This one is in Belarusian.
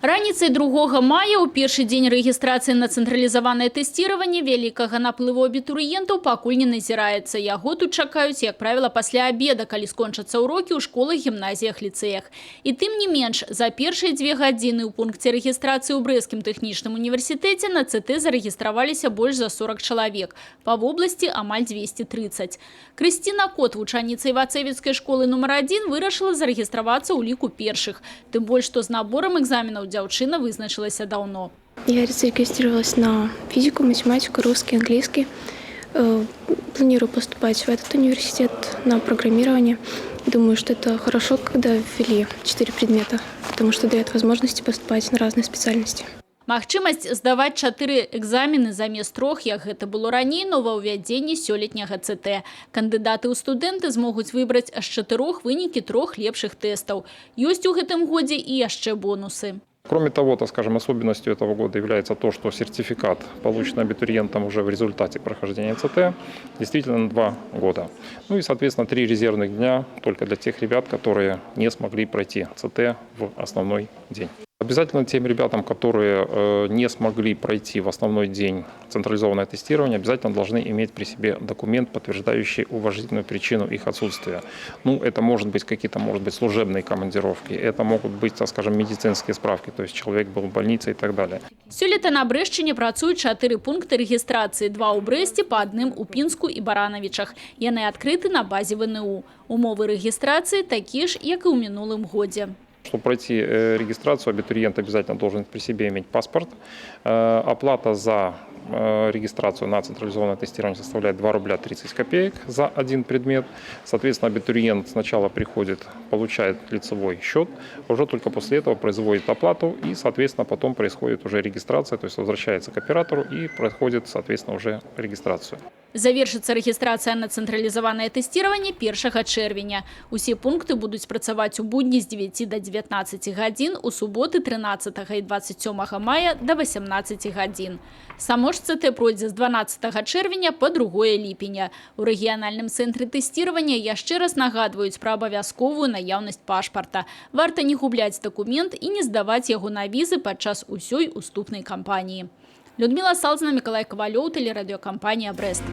Раніцай 2 мая, у першы дзень рэгістрацыі на цэнтралізаванае тэсціраванне, вялікага наплыву абітурыентаў пакуль не назіраецца. Яго тут чакаюць, як правіла, пасля абеда, калі скончацца ўрокі ў школах, гімназіях, ліцэях. І тым не менш, за першыя 2 гадзіны ў пункце рэгістрацыі ў Брэсцкім тэхнічным універсітэце на ЦТ зарэгістраваліся больш за 40 чалавек. Па вобласці амаль 230. Крысціна Кот, вучаніца Івацэвіцкай школы нумар 1, вырашыла зарэгістравацца ў ліку першых. Тым больш, што з наборам экзаменаў дзяўчына вызначылася даўно. Я зарегистрировалась на физику, математику, русский, английский. Планирую поступать в этот университет на программирование. Думаю, что это хорошо, когда ввели четыре предмета, потому что дает возможности поступать на разные специальности. Магчымасць здаваць чатыры экзамены замест трох, як гэта было раней, новаўвядзенне сёлетняга ЦТ. Кандыдаты ў студэнты змогуць выбраць з чатырох вынікі трох лепшых тэстаў. Ёсць у гэтым годзе і яшчэ бонусы. Кроме того, так скажем, особенностью этого года является то, что сертификат, полученный абитуриентом уже в результате прохождения ЦТ, действителен на 2 года. Ну и, соответственно, три резервных дня только для тех ребят, которые не смогли пройти ЦТ в основной день. Обязательно тем ребятам, которые не смогли пройти в основной день централизованное тестирование, обязательно должны иметь при себе документ, подтверждающий уважительную причину их отсутствия. Ну, это может быть какие-то, может быть, служебные командировки, это могут быть, так скажем, медицинские справки, то есть человек был в больнице и так далее. Сёлета на Брэшчыне працуюць чатыры пункты рэгістрацыі: два ў Брэсце, па адным у Пінску і Баранавічах. Яны адкрыты на базе ВНУ. Умовы рэгістрацыі такія ж, як і ў мінулым годзе. Чтобы пройти регистрацию, абитуриент обязательно должен при себе иметь паспорт. Оплата за регистрацию на централизованное тестирование составляет 2 рубля 30 копеек за один предмет. Соответственно, абитуриент сначала приходит, получает лицевой счет, уже только после этого производит оплату и, соответственно, потом происходит уже регистрация, то есть возвращается к оператору и проходит, соответственно, уже регистрацию. Завершыцца рэгістрацыя на цэнтралізаванае тэсціраванне 1 чэрвеня. Усе пункты будуць працаваць у будні з 9 да 19 гадзін, у суботы 13 і 27 мая да 18 гадзін. Само ж ЦТ пройдзе з 12 чэрвеня па 2 ліпеня. У рэгіянальным цэнтры тэсціравання яшчэ раз нагадваюць пра абавязковую наяўнасць пашпарта. Варта не губляць дакумент і не здаваць яго на візы падчас усёй уступнай кампаніі. Людміла Салзна, Мікалай Кавалёў, тэлерадыёкампанія «Брэст».